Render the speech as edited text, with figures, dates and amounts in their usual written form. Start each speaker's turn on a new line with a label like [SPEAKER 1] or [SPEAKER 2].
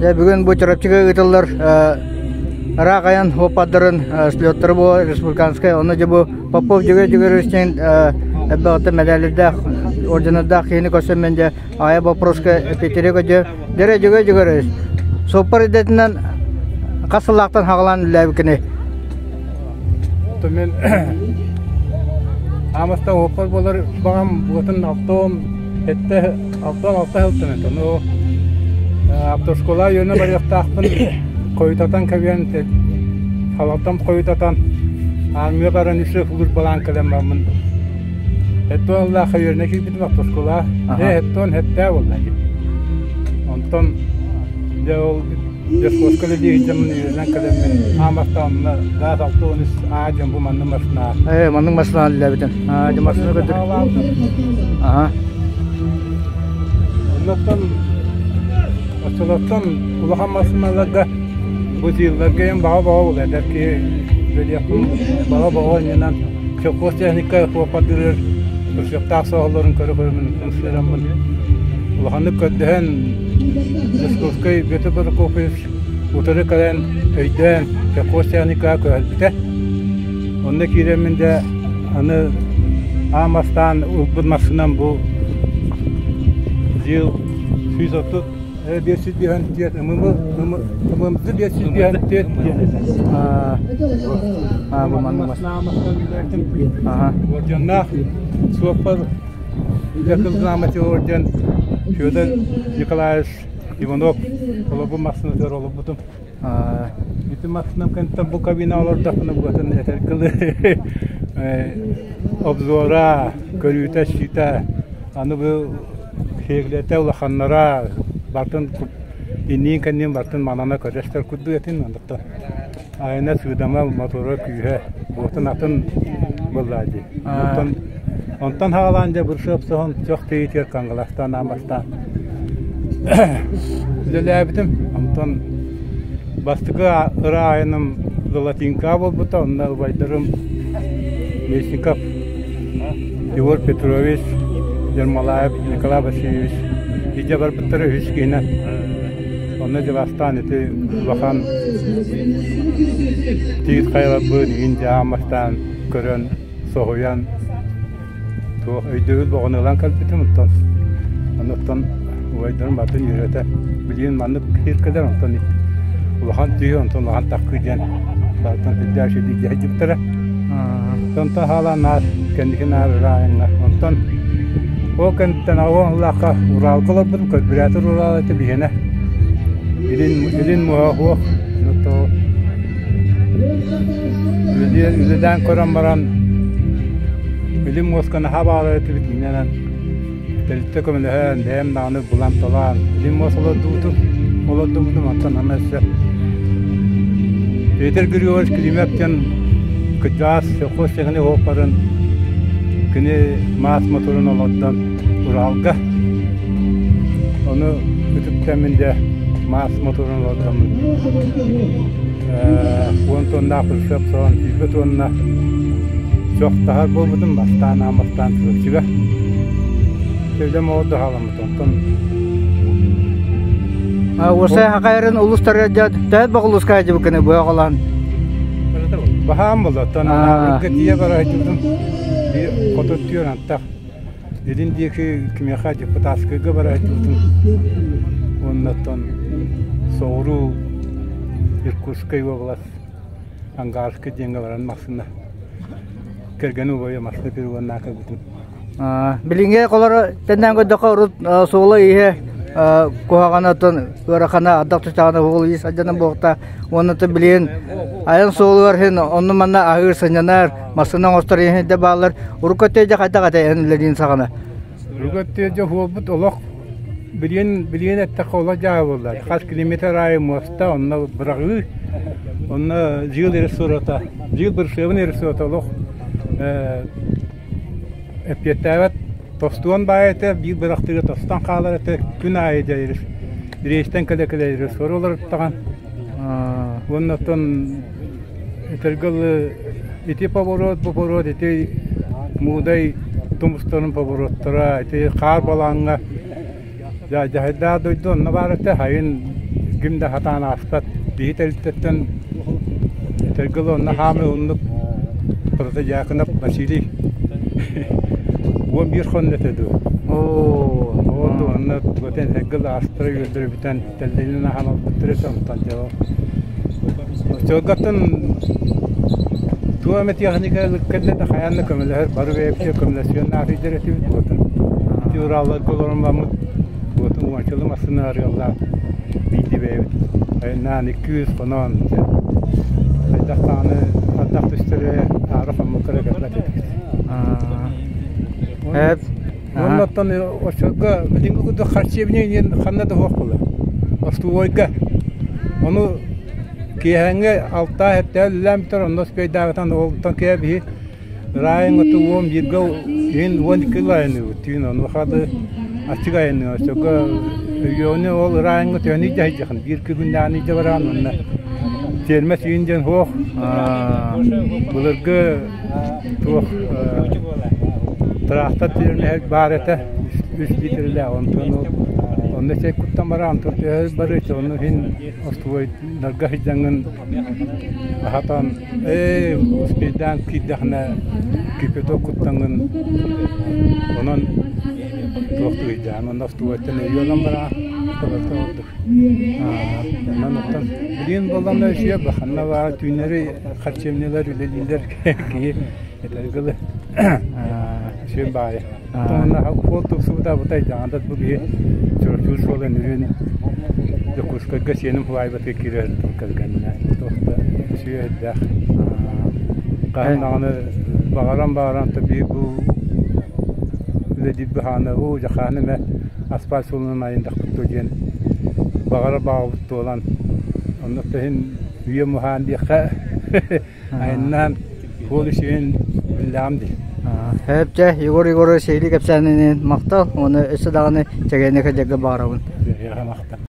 [SPEAKER 1] Дьэ, бүгүн бу Чурапчыга ыытыллар ыраах айан уоппардарын слеттара буолар республиканскай. Онно дьэ бу Попов Дьөгүөр Дьөгүөрүстэн элбэҕиттэн мэдээлэрдээх, орденардаах киһини көрсөн мен дьэ аайа боппуруоска эппиэтири көрдө. Дьэрэ Дьөгүөр Дьөгүөрүс, суоппар идэтинэн хас сыллаахтан хаҕалаан үлэлээбиккиний?
[SPEAKER 2] Мен Амаста оппар буолар баҕам буотун алтон этте алтон алта сылтан этэ. Ну автошкола үөнэ барыахтаахпын хойутатан кэбиэн халалтан хойутатан армия баран үсө фулур балаан кэлэн бармын. Эттон Аллаха үөрэнэ киирбитим автошкола. Э эттон хеттээ буолла. Онтон дьэ ол Дьокуускай үлэлиир дьоммун үөрэнэн кэлэммин аан бастаан онно гаас 63 А дьон бу маннык массыына.
[SPEAKER 1] Ээ, маннык массыына үлэлээбитин. Аа, дьэ массыына көрдөр. Аха.
[SPEAKER 2] Оннуттан оччолортон улахан массыыналарга бу дьиэлэргэ эм баҕа-баҕа буолар эдэр киһи үлэлиэхпин баҕа-баҕа иннинэн совхоз техника суоппардыырыгар ырсыктаах соһоллорун көрө-көрөммүн ымсыыраммын улаханнык көрдөһөн Московскай Петр Прокопьевич утары кэлэн өйдөөн совхоз техникаҕа көһөрбүтэ. Онно киирэммин дьэ аны аан бастаан ылбыт массыынам бу ЗИЛ 130 554 ММД 554 диэн этэ.
[SPEAKER 1] Аа, бу маннык
[SPEAKER 2] Орденнаах суоппар Үлэ грамоте орден Федор Николаевич Иванов олорбут массыынатыгар олорбутум. Ити массыынам кэнниттэн бу кабина олордохпуна букатын этэргэ обзора, көрүүтэ-истиитэ аны бу сиэглэтэ улаханнара бартын инниин-кэнниин бартын манана көрөстөр курдук этин онтон Айана сыыдама мотуора күүһэ буотун атын буоллаа дии. Онтон онтон хаалаан дьэ бырсыап соһон чох тиийитигэр Кангаластаан аан бастаан үлэлээбитим. Онтон бастакы ыра айаным Золотинка буолбута. Онно убайдарым Местников Егор Петрович, Ермолаев Николай Васильевич илдьэ барбыттара үһүс киһинэн. Онно дьэ бастаан ити улахан тиит хайаларбын иһин дьэ аан бастаан көрөн, соһуйан туох өйдөбүл бөҕөнү ылан кэлбитим оттон оннуттан убайдарым батын үөрэтэ билигин маннык сир кэлэр онтон улахан түү онтон улахан таккыы диэн бартан сүрдээх үчүгэйдик дьаһайдыбыттара Онтон хаалаан наар кэнники наар ыраайыҥҥа. Онтон ол кэнниттэн аҕа ыллаахха Уралга олорбутум, карбюратор Урал этэ биһиэнэ. Илин, илин муоһа суох. Үлэлээн көрөн баран илин муоска наһаа баҕарар этибит иннэнэн Тэрилтэ көмөлөһөн, бэйэм даҕаны булан-талан, илин муос олордубутум, олордубутум, онтон аны өссө Петр Григорьевич Климов диэн кырдьаҕас совхоз техник уоппарын кини маас моторун олордон Уралга ону үтүктэммин дьэ маас моторун олордоммун 10 тоннаах прицеп соһон 20 тонна Чох таһар буолбутум бастаан аан бастаан Чурапчыга. Сөбүлэм оҕордо халаммыт онтон
[SPEAKER 1] Уосай хакайрын улустарга төһөт боҕулуска дьыбыккыны быа
[SPEAKER 2] Баһаам буолла оттон Анаабырга тиийэ бараһыйдыбытым хоту түөр антах илин диэки кимиэхэ депутатскайга бараһыйдыбытым уонна оттон соҕуруу Иркутскай уобалас Ангарскай диэҥҥэ баран массыына кэргэн убайа массыына перегоннаан кэлбитим.
[SPEAKER 1] Билиҥҥи холоро тэннээн көрдөххө урут суола-ииһэ куһаҕана ыарахана ардах түстэҕинэ уол-иис алдьанан буолта уонна билигин айан суолугар иһин онно-манна аһыыр сынньанар массыына оҥостор иһин да бааллар урукку өттө дьэ хайдах этэ эн үлэлиин саҕана
[SPEAKER 2] Урукку өттө дьэ суолбут олох билигин билигин эттэххэ олох дьаһа буолла. Хас километр аайы муоста, онно быраҕыы, онно дьиэл ресурата, дьиэл бырсыабын ресурата олох эппиэттээбэт тостуон баайа этэ, биир бырахтыыга тостон хаалар этэ, күн аайы дьэ рейстэн кэлэ-кэлэ ресур олоруттаҕын. Уонна оттон Этэргэ дылы, ити поворот, бу поворот, ити муудай тумустарын повороттара, ити хаар балааҥҥа дьаһайдаах дойду онно баар этэ. Сайын Ким да сатаан ааспат. Биһи тэрилтэттэн этэргэ дылы онно хаамыы оннук Протодьяконов Василий 11 хонно этэ дуу. Оо, онно тугатын этэргэ дылы аастара үөрдэрэ бүтэн тэллэйинэн аһан албыттар этэ онтон дьэ ол Оччолорготтон туох эмэ техника кэллэ да хайаан да көмөлөһөр бары бэйэбитигэр көмөлөсүөн наадыйдар этибит буотун ити Уралларга олорон бараммыт буотун уончалыы массыына арыаллаан биирдии бэйэбит айаннаан 200 хоноон хайдах даҕаны ардах түстэр эрэ аара хоммукка эрэ кэлбэт этибит. Уонна оттон оччолорго билиҥҥи курдук харчебник диэн ханна да суох буолар. Остуолга. Ону киэһээҥҥи алтаа сэттээ үлэлээн бүтэр, онно успейдаабытан олтон киэһэ биһи ыраайын оту 11-гэ иһин 12 ыл айанныыбыт түүн онуоха да аччык айанныыр. Оччолорго өйүөҕүнү ол ыраайыҥҥа төһөнү илдьэ сылдьаҕын биир күннээҕин илдьэ бараҕын уонна тиэрмэс иин диэн суох. Былыргы туох тыраахтар тиэрмэһэ баар этэ үс литрэлээх онтон ол онно чэй куттан баран онтон төһө барыаччы ону иһин остуойдарга сылдьаҥҥын аһатан ээ успейдаан киирдэхинэ кипяток куттаҥҥын онон туох тугуйдаан онно остуойтан өйүөлэн баран тобарта ордук онон оттон билигин буоллаҕына үчүгэй ханна баар түүннэри харчевнялар үлэлииллэр киһи этэргэ сүн баайы. Онно уол тупсубута бутай даҕандат бу киһи Чурапчы суола нөрүөн Дьокуускайга сиэним һубаайбатыгар киирэр кэргэннэ туох да үчүгэй хаһан даҕаны баҕаран-баҕаран то биир бу үлэлиир быһаана уу дьэ хаһан эмэ асфальт суолунан айандахпыт дуо диэн баҕара баҕабыт туолан онно иһин үйэм уһаан диэххэ Айаннаан суол үчүгэйин биллэҕим дии.
[SPEAKER 1] Сөп дьэ, Егор Егорович сиһилии кэпсээнинин махтал уонна өссө даҕаны чэгиэнэ кэдьэргэ баҕарабын.
[SPEAKER 2] Эһиэхэ махтал.